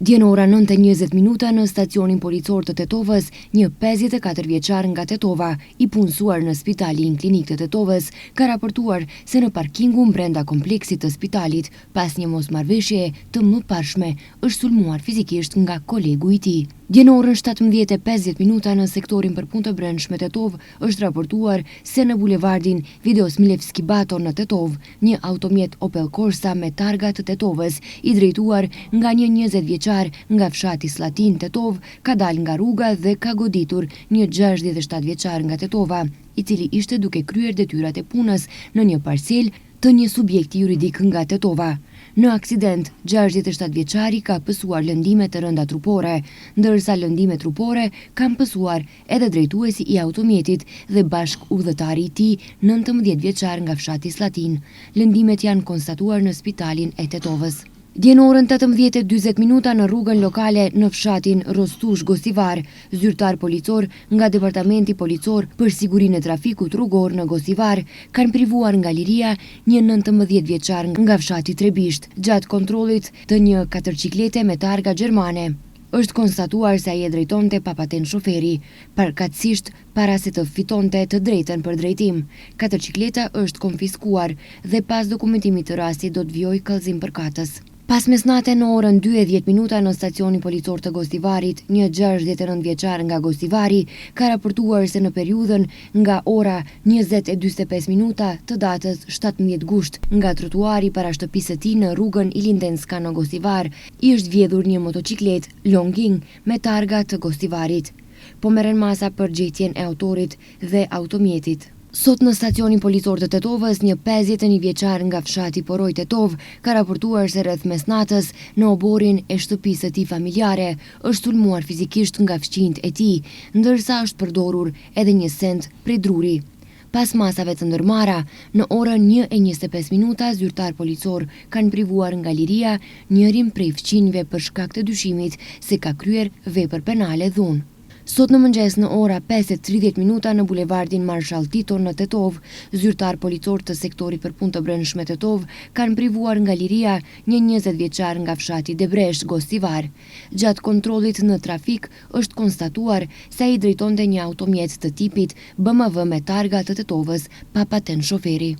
Dje në ora 9:20 minuta në stacionin policor të Tetovës, një 54 vjeçar nga Tetova, i punësuar në spitalin klinik të Tetovës, ka raportuar se në parkingun brenda kompleksit të spitalit, pas një mosmarrëveshjeje të mëparshme, është sulmuar fizikisht nga kolegu i tij. Dje në orën 17:50 minuta në sektorin për punë të brendshme Tetovë është raportuar se në bulevardin Vidos Milevski Bato në Tetovë, një automjet Opel Corsa me targa të Tetovës, i drejtuar nga një 20 vjeçar nga fshati Sllatinë Tetovë, ka dalë nga rruga dhe ka goditur një 67 vjeçar nga Tetova, i cili ishte duke kryer detyrat e punës në një parcelë të një subjekti juridik nga Tetova. Në aksident, 67 vjeçari ka pësuar lëndime të rënda trupore, ndërsa lëndime trupore kanë pësuar edhe drejtuesi i automjetit dhe bashkudhëtari i tij, 19 vjeçar nga fshati Sllatinë. Lëndimet janë konstatuar në spitalin e Tetovës. Dje në orën 18:40 minuta në rrugën lokale në fshatin Rostush Gostivar, zyrtar policor nga Departamenti Policor për Sigurinë e Trafikut Rrugor në Gostivar kanë privuar nga liria një 19 vjeçar nga fshati Trebisht gjatë kontrollit të një katërçiklete me targa gjermane. Është konstatuar se ai e drejtonte pa patentë shoferi, përkatësisht para se të fitonte të drejtën për drejtim. Katërçikleta është konfiskuar dhe pas dokumentimit të rastit do të vijojë kallëzim përkatës. Pas mesnate në orën 2:10 minuta në stacionin policor të Gostivarit, një 69 vjeçar nga Gostivari ka raportuar se në periudhën nga ora 20:45 minuta të datës 17 gusht nga trotuari para shtëpisë së tij në rrugën Ilindenska në Gostivar i është vjedhur një motoçikletë Longing me targa të Gostivarit. Po merren masa për gjetjen e autorit dhe automjetit. Sot në stacionin policor të Tetovës, një 51 vjeçar nga fshati Poroj Tetovë ka raportuar se rreth mesnatës në oborrin e shtëpisë së tij familjare është sulmuar fizikisht nga fqinjtë e tij, ndërsa është përdorur edhe një send prej druri. Pas masave të ndërmarra, në orën 1:25 minuta zyrtar policor kanë privuar nga liria njërin prej fqinjve për shkak të dyshimit se ka kryer vepër penale dhunë. Sot në mëngjes në ora 5:30 minuta në bulevardin Marshal Tito në Tetovë, zyrtar policor të sektorit për punë të brendshme Tetovë kanë privuar nga liria një 20 vjeçar nga fshati Debresh, Gostivar. Gjatë kontrollit në trafik është konstatuar se ai drejtonte një automjet të tipit BMW me targa të Tetovës pa patentë shoferi.